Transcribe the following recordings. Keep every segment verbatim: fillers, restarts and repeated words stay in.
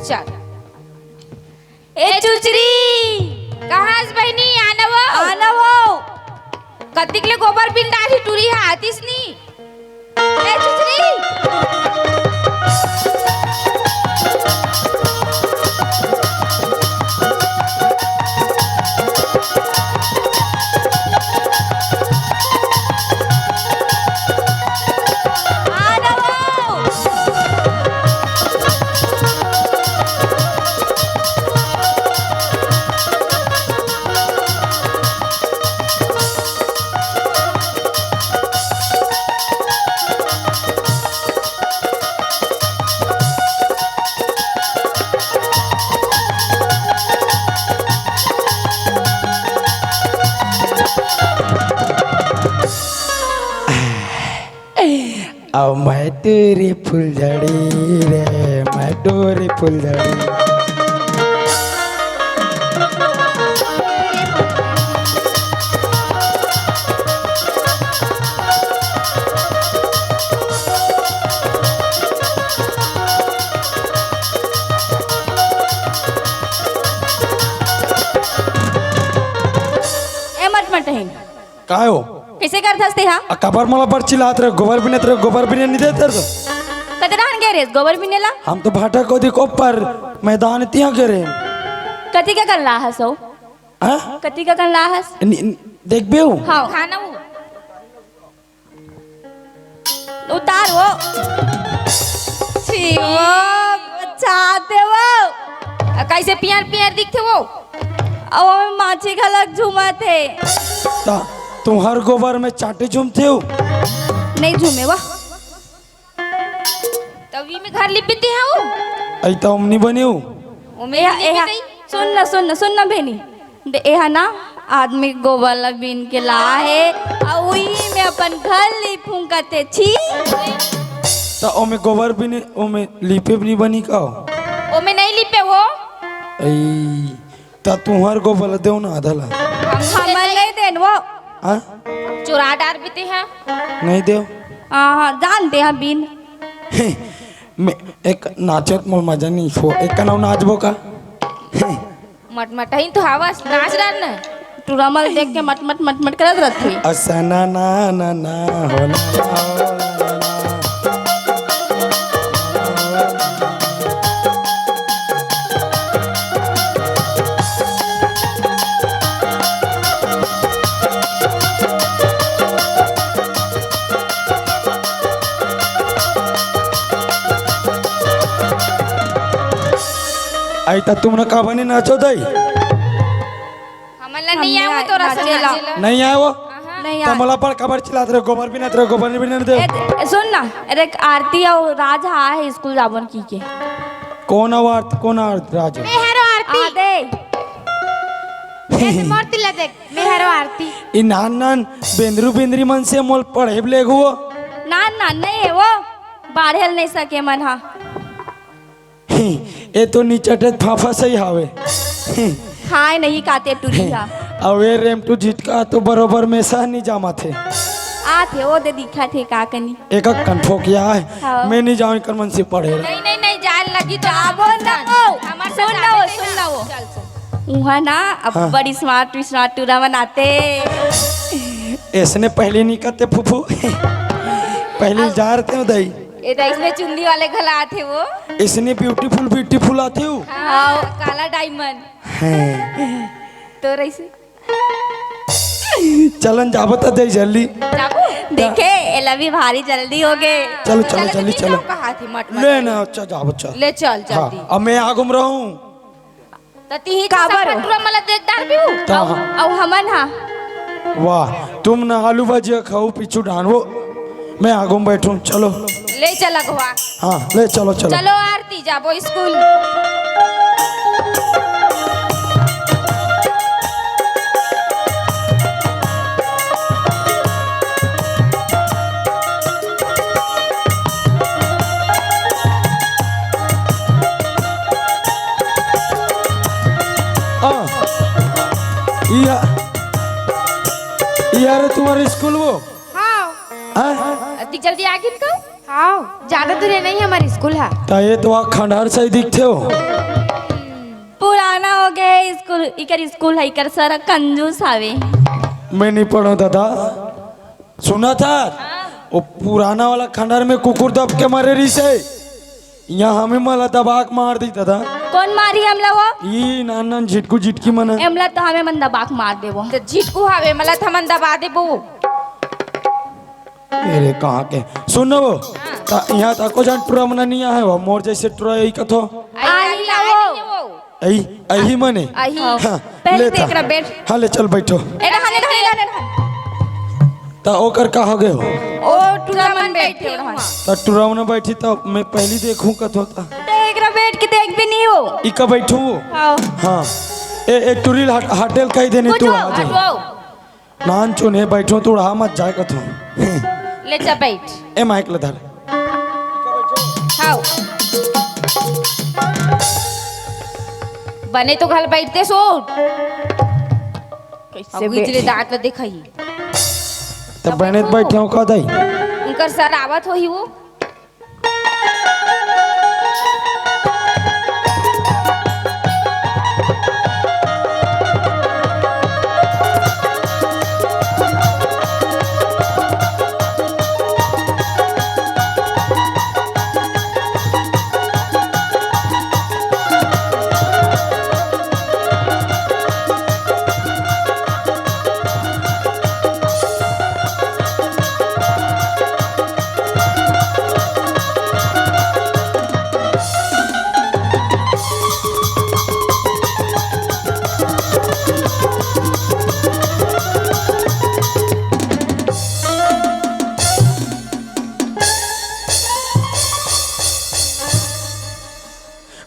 चल। ए चुचरी, कहाँ हस बहिनी? आना वो। आना वो। कतिक ले गोबर बिन डाली टूरी हा, आतिस नी। ए चुचरी। आना वो। अब मैं टूरी फुलझड़ी रे, मैं टूरी फुलझड़ी। ए मटमटहीन। काय हो? कइसे करथस तेहा? आ, काबर मोला बर चिल्लात रहे, गोबर बिनत रहे, गोबर बिने नहीं देत रहे तो? कते डहान गे रेस गोबर बिने ला? हम तो भाटा कोती कोपर मैदान तिहा गे रहे। कति का कन लाहस हो? हाँ? कति का कन लाहस? नि-, नि-, देखबे हो? हाँ। खाना वो। उतार वो। छी वो, अच्छा आते वो। आ, कइसे पियर पियर दिखथे वो? अब ओमे माछी घलक झूमत हे। ता तुम्हर गोबर में चांटी झूमथे हो? नहीं झूमे वो। तभी में घर लिप देते हैं वो। अई तो हम नहीं बने हो। ओमे एहा, नहीं एहा, लिपे नहीं। सुन ना, सुन ना, सुन ना बहिनी। दे, एहा ना आदमी गोबर ला बीन के ला हे, अउ उही में अपन घर लिपूं कथे, छी। त ओमे गोबर भी नहीं, ओमे लिपे भी नहीं बनी का? ओमे नहीं लिपे वो। अई, त तुहर गोबर ला देव ना आधा ला। हम हमन नहीं देन वो। हाँ? चुरा डार बीते हैं। नहीं देव। हाँ, हाँ, जानते हैं बीन। मैं एक नाचत मोर मजा नहीं छो, एक कनौ नाचबो का? मटमटहीन तो हवस, नाच डार ना। टूरा मन देख के मटमट मटमट करत रथे। असा ना ना ना ना हो ना ना हो ना ना। आई त तुमन का बने नाचो दई? हमन ला नहीं हमने आवत तोरा से नाचे ला। नाचे ला। नहीं आए वो? आहा। नहीं त आए। मोला पर काबर चिल्लात रहे, गोबर बिनत रहे, गोबर नहीं बिनत रहे। ए, सुन ना, अरे आरती अउ राज हा हे स्कूल जाबन की के। कौन अउ आरती, कौन आरती राज? मैं हरो आरती। आ दे। ए, मोर तिला देख, मैं हरो आरती। ई नान नान बेंदरू बेंदरी मन से मोल पढ़े लेगुओ। नान नान नहीं हे वो, बाढ़ेल नहीं सके मन हा। ए तो नीचटे फाफा सही हावे। खाए नहीं काते टूरी हा। अवे रेमटू झिटका तो बरोबर में सह नहीं जामा थे। आ थे, ओ दे दिखा थे का कनी। एक कन ठोकिया है। हाँ। मैं नहीं जाऊँ कर मन से पढ़े। नहीं, नहीं, नहीं, जान लगी तो जाबो ना वो। हमार सुन ना वो, सुन ना वो। चल, चल। उहाँ ना, अब हाँ। बड़ी smart, smart टूरा मन आते। ऐसने पहले नहीं करते फूफू। पहले अब जा रहे थे उदय। ए, त इसमें चुंदी वाले घला आथे वो। इसने beautiful, beautiful आथे वो। हाँ, काला diamond। हैं। तो रईसे। चलन जाबो त दे जल्दी। जाबो? देखे, एला भी भारी जल्दी हो गे। चलो, चलो, चलो, जल्दी चलो। कहाँ थी मट मट? ले ना, अच्छा जाबो, चल। ले चल, हाँ, जल्दी। अब मैं आगू में रहूँ। त तिही काबर? सब पटुआ मला देख डार भी हूँ। त अउ, हाँ। अउ हमन हा। वाह, तुम ना आलू भजिया खाओ, पीछू डांडवो, मैं आगू में बैठूं, चलो। ले चल अगवा। हाँ, ले चलो, चलो। चलो आरती जाबो स्कूल। हाँ। या, या रे तुम्हारे स्कूल वो? हाँ। हाँ? अति जल्दी आ गिन तो? हाँ, ज्यादा दूर नहीं हमार स्कूल ह। त ये तो खंडहर सही दिखथे हो। पुराना हो गया है स्कूल, इकर स्कूल है, इकर सर कंजूस हवे। मैं नहीं पढ़ो दादा, सुना था वो पुराना वाला खंडहर में कुकुर दब के मरे रहिसे, यहाँ हमें मला दबा के मार दी दादा। कौन मारी हमला वो? ई नान नान झिटकू झिटकी मन। हमला तो हमें मन दबा के मार देबो। तो झिटकू हवे, मला तो हमन दबा देबो। अरे कहाँ के? सुन ना वो, हाँ। त-, यहाँ तको जान टुरा मना नहीं आए हो, मोर जैसे टुरा यही कथो। आई ना वो। अही, अही मने। अही। हाँ, पहले ले तो था। एकरा बैठ। हाँ, ले चल बैठो। ए, रहने, रहने, रहने, रहने। त ओकर का हो गए हो? ओ टुरा मन बैठे रहन। त टुरा मन बैठी त मैं पहली देखूं कथो त। ते एकरा बैठ के देख भी नहीं हो। इका बैठू? हाँ। हाँ। ए, ए टुरी हट-, हटेल कही देने कुछ तू हो, आ जा। हटवाओ। नान चुने बैठो, तू उड़ा मत जाए कथो। ले जा बैठ। ए माइक ले धर। हाओ। बने तो घल बैठते सो। कैसे अब बिजली दांत ल दिखाई। त बने तो बैठे हो का दाई? उनकर सर आवत होही वो।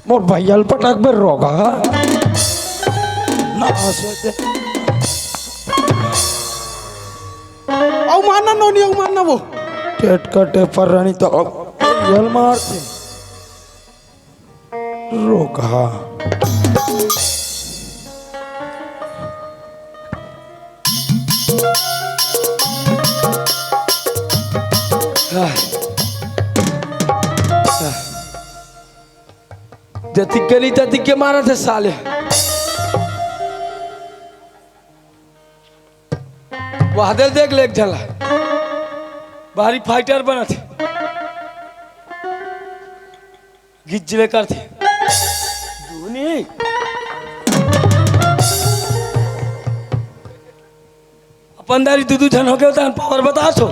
मोर भैया ल पटक बर रोगा। ना सोचे। अउ मारना नोनी, अउ मारना वो। टेट कटे पर रानी तो अब भैया ल मारते। रोगा। जतिक के नहीं ततिक के मारत हे साले। बादल देख ले एक झला। भारी फाइटर बनत हे। गिज्जले करथे। दूनी। अपन दारी दू दू झन होके तहन पावर बताथो।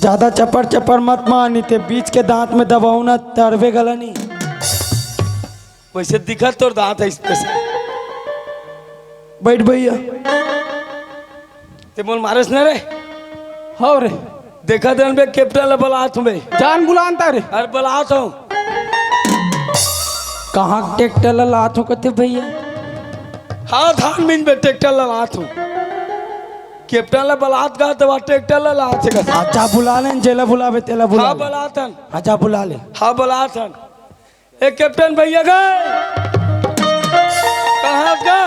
ज्यादा चपर चपर मत मार, नहीं ते बीच के दांत में दबाऊ ना, तड़बे गला नहीं। वैसे दिखत तोर दांत है स्पेशल। बैठ भैया। ते मोल मारस ना रे? हव रे। देखा देन बे, कैप्टन ला बलात हूँ बे। जान बुलान ता रे। अरे बलात हूँ। कहाँ ट्रैक्टर ला लात हो कथे भैया? हाँ, धान मिन बे, ट्रैक्टर ला लात हूँ। कैप्टन ला बलात गा, तो वहाँ ट्रैक्टर ला लात है गा। अच्छा, बुला लेन, जेला बुलावे, तेला बुला हाँ, ले। बलात हन। अच्छा, बुला ले। हाँ, बलात हन। ए कैप्टन भैया गए कहाँ का?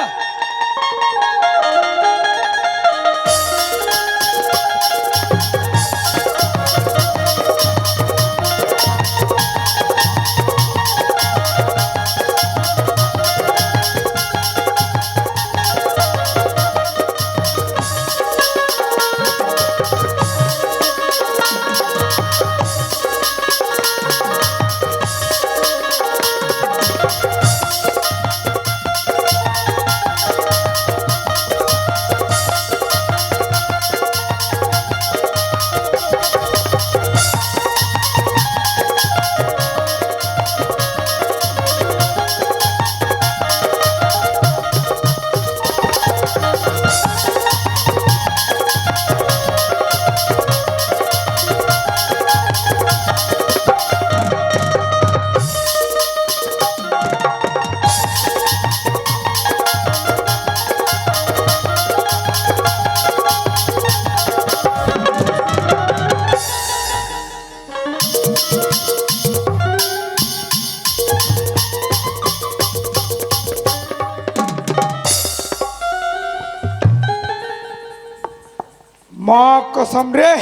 माँ कसम रे,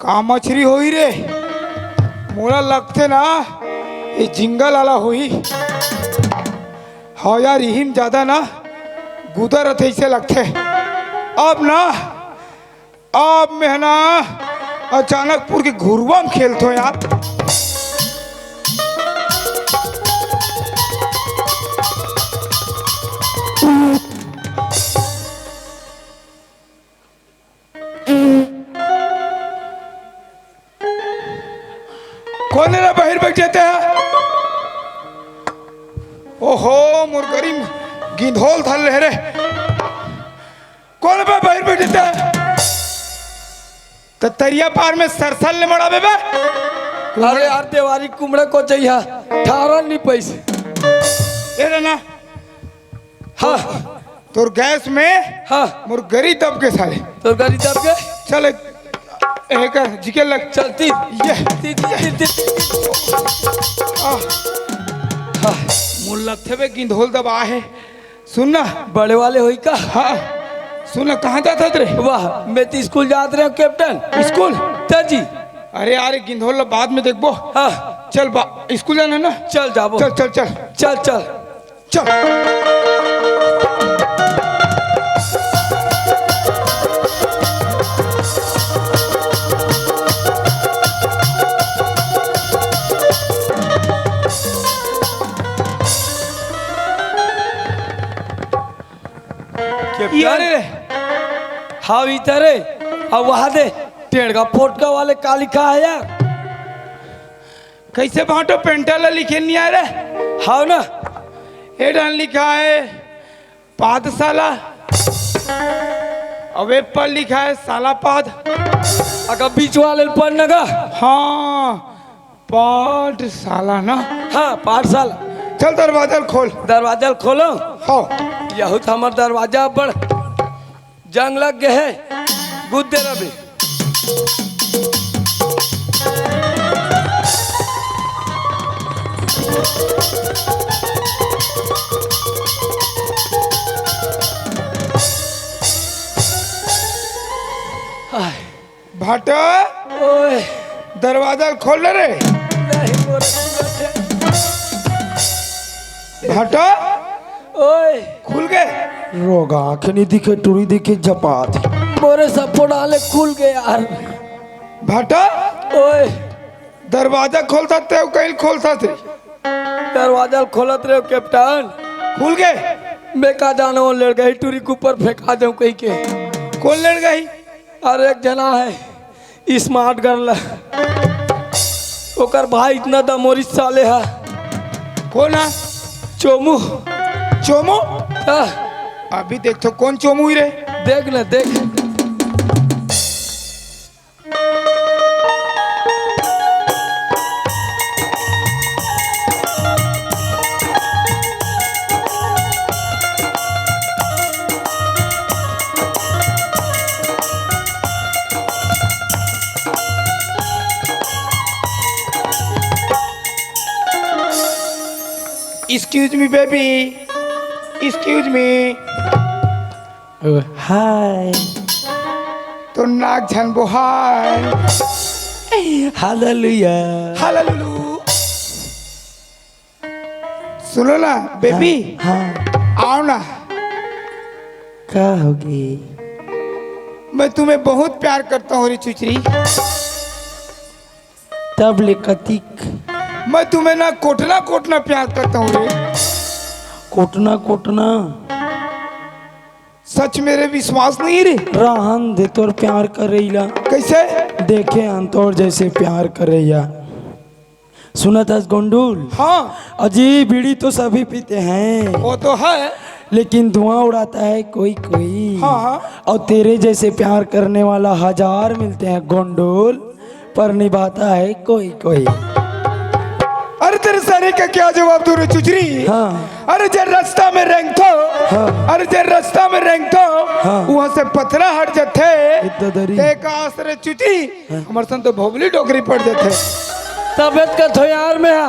आ मछरी होही रे, मोला लगथे ना, ये जिंगल वाला होही। हाँ यार, इही म ज्यादा ना गुदा रथे, अइसे लगथे। अब ना, अब मैं ना अचानकपुर के घुरवा म खेलथों यार। कोन रे बाहिर बइठे ते? ओहो, मोर गरी म गिंधोल धर ले रे। कोन बे बाहिर बइठे ते? त तरिया पार में सरसर ले मड़ाबे बे। अरे यार, देवारी कुमड़ा को चाहिए, ठारन नहीं पैसे। ए रे ना, हाँ। तोर गैस में हाँ। मोर गरी दब के साले। तोर गरी दब के? चल, ए-, ए कर, जिके लग। चल, तीन। ये। तीन, तीन, तीन, तीन। आ। हाँ। मोर लगथे बे गिंधोल दबा हे। सुन ना। बड़े वाले होई का? हाँ। सुन ना, कहाँ जात हस रे? वाह, मैं तो स्कूल जात रहे हूँ, कैप्टन। स्कूल? त जी। अरे यार, गिंधोल ला बाद में देखबो। हाँ। चल बा, स्कूल जाना ना? चल जाबो। चल, चल, चल। चल, चल। चल। ये रे। हाँ, इधर है। अब वहाँ दे, टेढ़ का फोटका वाले का लिखा है यार? कैसे भाटो पेंटा ला लिखे नहीं आ रे? हाँ ना। ए डान लिखा है पादशाला। अबे पर लिखा है साला पाद। अगर बीच वाले पर नगा। हाँ, पाठशाला ना। हाँ, पाठशाला। चल दरवाजा खोल। दरवाजा खोलो। हाँ। यहू तो हमार दरवाजा बड़ जंग लग गए है, गुद्दे रवि। आय। भाटा, ओए। दरवाजा खोल ले रे। नहीं, मोर भाटा, ओए। खुल गे? रोगा आँख नहीं दिखे, टुरी दिखे, झपात। मोरे सपोड़ा ले खुल गे यार। भाटा, ओए। दरवाजा खोलता तेव कहीं खोलता थे। दरवाजा खोलत रहे कैप्टन। खुल गे? मैं का जानो, वो लड़ गई टुरी के ऊपर फेंका दे कहीं के। कौन लड़ गई? अरे एक जना है। Smart girl. ओकर भाई इतना दमोरी साले हा। कौन हा? चोमू। चोमू? हाँ। अभी देख तो कौन चोमू ही रे? देख ना, देख। Excuse me, baby. Excuse me. ओ, हाय। तो नाक झन बोहाय। हालेलुया। हालेलुलु। सुनो ना, बेबी। हाँ, हाँ। आओ ना। का होगे? मैं तुम्हें बहुत प्यार करता हूँ रे चुचरी। तब ले कतिक। मैं तुम्हें ना कोटना कोटना प्यार करता हूँ रे। कोटना कोटना। सच मेरे विश्वास नहीं रे। रहन दे तोर प्यार करइला। कैसे? देखे हन तोर जैसे प्यार करइया। सुनत हस गोंडूल? हाँ। अजी, बीड़ी तो सभी पीते हैं। वो तो है। लेकिन धुआं उड़ाता है कोई कोई। हाँ, हाँ। और तेरे जैसे प्यार करने वाला हजार मिलते हैं गोंडूल, पर निभाता है कोई कोई। अरे तेरे सारे का क्या जवाब दूं रे चुचरी? हाँ। अरे जे रास्ता में रेंगथो, हाँ। अरे जे रास्ता में रेंगथो, हाँ। वहां से पथरा हट जथे। इतना दरी। ते का आस रे चुचरी, हाँ। हमर सन तो भोगली डोकरी पड़ जथे। तबीयत का थो यार में हा।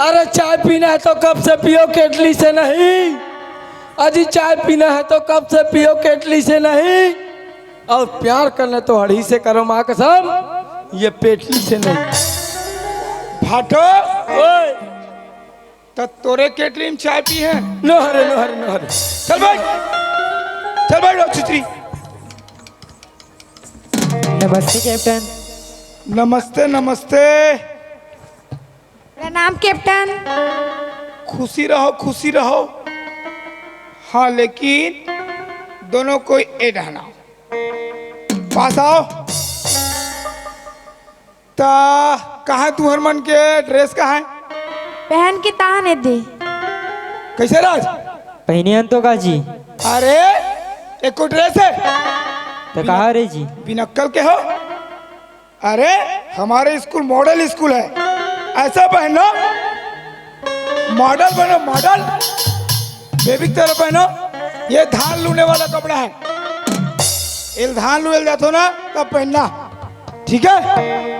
अरे चाय पीना है तो कप से पियो, केटली से नहीं। अजी चाय पीना है तो कप से पियो, केटली से नहीं। और प्यार करना तो हड़ी से करो, माँ कसम। ये पेटली से नहीं। भाटो, ओए। त तोरे केटली में चाय पी है? नोहरे, नोहरे, नोहरे। चल भाई, चल भाई, लो छितरी। नमस्ते कैप्टन। नमस्ते, नमस्ते। प्रणाम कैप्टन। खुशी रहो, खुशी रहो। हाँ, लेकिन दोनों कोई ए डहना पास आओ। ता कहाँ तुहर मन के ड्रेस कहाँ है? पहन के ताहन ए दे। कैसे राज? पहने हन तो का जी? अरे, एको ड्रेस है? तो कहाँ रे जी? बिनक्कल के हो? अरे, हमारे स्कूल मॉडल स्कूल है, ऐसा पहनो, मॉडल बनो, मॉडल। बेबी की तरह पहनो। ये धान लूने वाला कपड़ा है, एल धान लुएल जातो ना, तब पहनना, ठीक है?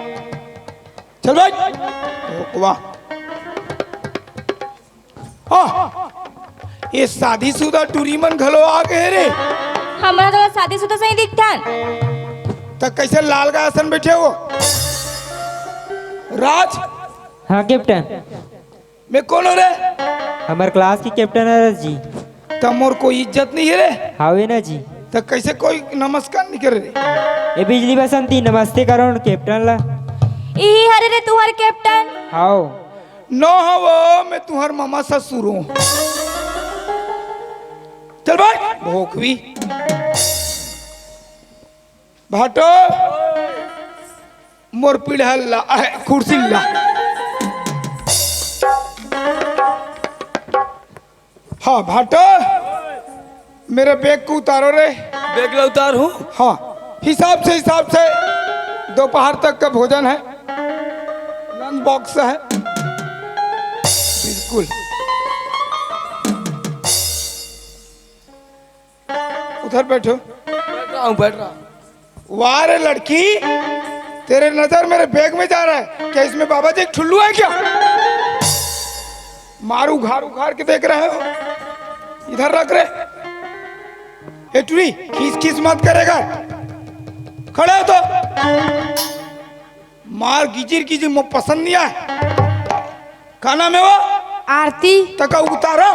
चल भाई, वाह। हाँ, ये शादीशुदा टूरी मन घलो आ गए रे। हमर तो शादीशुदा सही दिखथन। त कैसे लाल गाय असन बैठे हो? राज, हाँ कैप्टन। मैं कौन हो रे? हमर क्लास की कैप्टन है जी। त मोर कोई इज्जत नहीं है रे? हावे ना जी। त कैसे कोई नमस्कार नहीं करे रे? ये बिजली बसंती नमस्ते करो न कैप्टन ला। ई हरे रे तुहर कैप्टन। हाव। नो हवो, मैं तुहर मामा ससुर हूँ। चल भाई, भोकवी। भाटो, मोर पीढ़ा ला, अहे, कुर्सी ला। हाँ, भाटो, मेरे बैग को उतारो रे। बैग ला उतार हूँ। हाँ, हिसाब से, हिसाब से दोपहर तक का भोजन है, लंच बॉक्स है, बिल्कुल। उधर बैठो। बैठ रहा हूँ, बैठ रहा हूँ। वाह रे लड़की, तेरे नजर मेरे बैग में जा रहा है क्या? इसमें बाबा जी एक ठुल्लू है क्या? मार उघार उघार के देख रहे हो, इधर रख रे। ए टुरी, खीस खीस मत करेगा, खड़े हो तो। मार गिजिर गिजिर, मो पसंद नहीं आए। का नाम है वो? आरती। तका उतारा।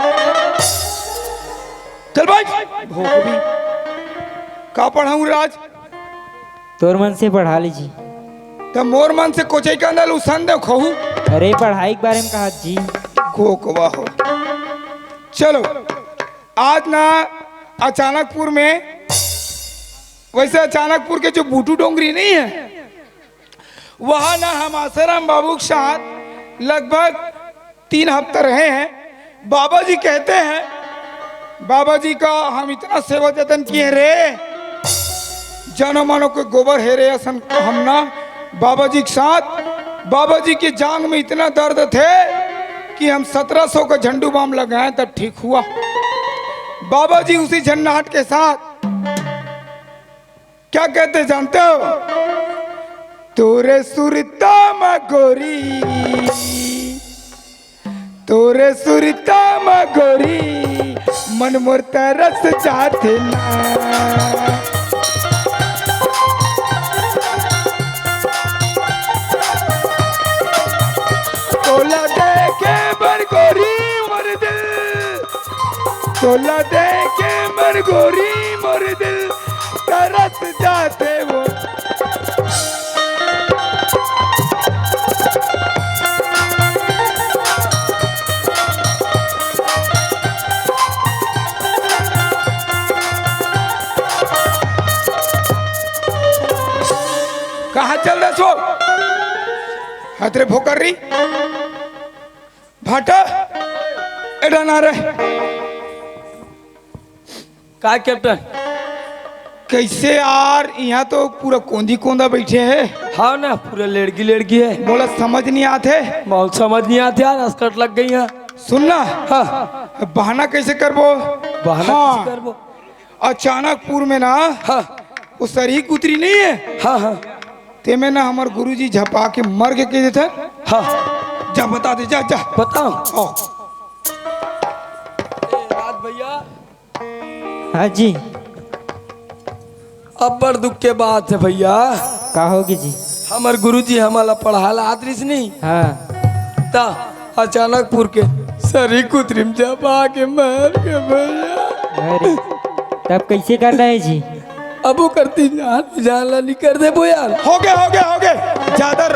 चल भाई, भोकवी। का पढ़ाऊं राज? तोर मन से पढ़ा लीजी। त मोर मन से कोचई का अंदर उसन दे खहू। अरे पढ़ाई के बारे में कहा जी। कोकवा हो। चलो, आज ना अचानकपुर में, वैसे अचानकपुर के जो बूटू डोंगरी नहीं है, वहाँ ना हम आसाराम बाबू के साथ लगभग तीन हफ्ता रहे हैं। बाबा जी कहते हैं, बाबा जी का हम इतना सेवा जतन किए रे, जानो मानो कोई गोबर हेरे असन हम ना। बाबा जी के साथ, बाबा जी के जांग में इतना दर्द थे कि हम सत्रह सौ का झंडू बाम लगाए तब ठीक हुआ। बाबा जी उसी झन्नाट के साथ क्या कहते जानते हो? तोरे सुरता म गोरी, तोरे सुरता म गोरी, मन मोर तरस जाथे ना। तोला देखे बर गोरी मोर दिल, तोला देखे बर गोरी मोर दिल तरस जाथे वो। कहाँ चल रहे सो? हतरे भोकर रही। भाटा, एडा ना रे। का कैप्टन? कैसे यार, यहाँ तो पूरा कोंदी कोंदा बैठे है। हाँ ना, पूरा लेड़गी लेड़गी है। मोला समझ नहीं आते। मोला समझ नहीं आते यार, अस्कट लग गई है। सुन ना। हाँ। बहाना कैसे करबो? बहाना हाँ। कैसे करबो? अचानकपुर में ना, हाँ। वो सरही कुतरी नहीं है? हाँ, हाँ। ते में ना हमर गुरुजी झपा के मर के कह देता। हाँ। जा बता दे, जा, जा। बताओ। आओ। ए, राज भैया। हाँ जी। अब्बड़ दुख के बात है भैया। का होगी जी? हमर गुरुजी हमला पढ़ाला आत रिस नहीं। हाँ। ता अचानकपुर के सरी कुतरी म झपा के मर गे भैया। अरे, तब कैसे करना है जी? अब वो करती जान, जान ला नहीं कर दे वो यार। हो गए, हो गए, हो गए। ज्यादा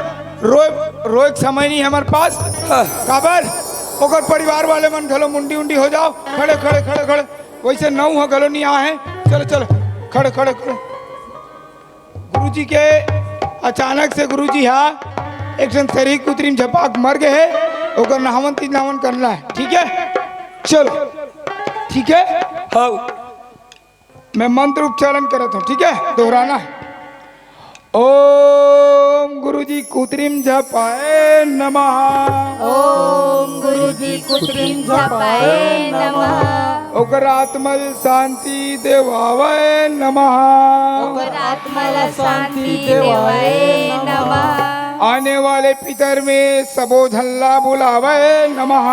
रोए, रोए के समय नहीं हमारे पास। हाँ। काबर? ओकर परिवार वाले मन घलो मुंडी उंडी हो जाओ। खड़े, खड़े, खड़े, खड़े। वैसे नौ ह घलो नहीं आ है। चलो, चलो। खड़े, खड़े, खड़े। गुरुजी के अचानक से गुरुजी हा एक ठन सरी कुतरी म झपाक मर गए है। ओकर नहावन तीज नहावन करना है, ठीक है? चलो, ठीक है। हाँ। मैं मंत्र उच्चारण करत हूँ, ठीक है? दोहराना है। ओम गुरुजी कुतरी म झपाय नमः। ओम गुरुजी कुतरी म झपाय नमः। ओकर आत्मा ल शांति देवावय नमः। ओकर आत्मा ल शांति देवाय नमः। आने वाले पितर में सबो झन ला बुलावय नमः।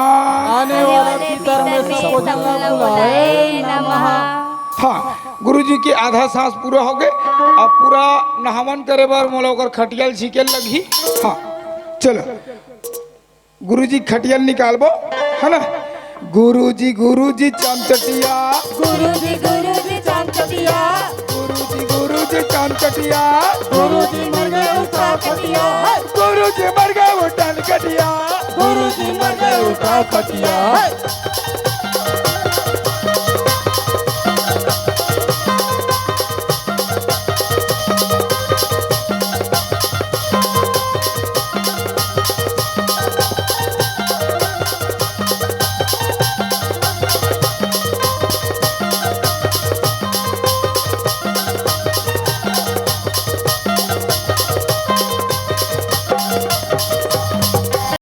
आने वाले पितर में सबो झन ला बुलावय नमः। हाँ, गुरुजी के आधा सांस पूरा हो गए। अब पूरा नहावन करे बर मोला ओकर खटिया ल छीके लगही। हाँ, चलो। गुरुजी खटिया ल निकालबो, है ना? गुरुजी, गुरुजी चमचटिया। गुरुजी, गुरुजी चमचटिया। गुरुजी, गुरुजी चमचटिया। गुरुजी मर गए उठा खटिया। गुरुजी मर गए उठा खटिया। गुरुजी मर गए उठा खटिया।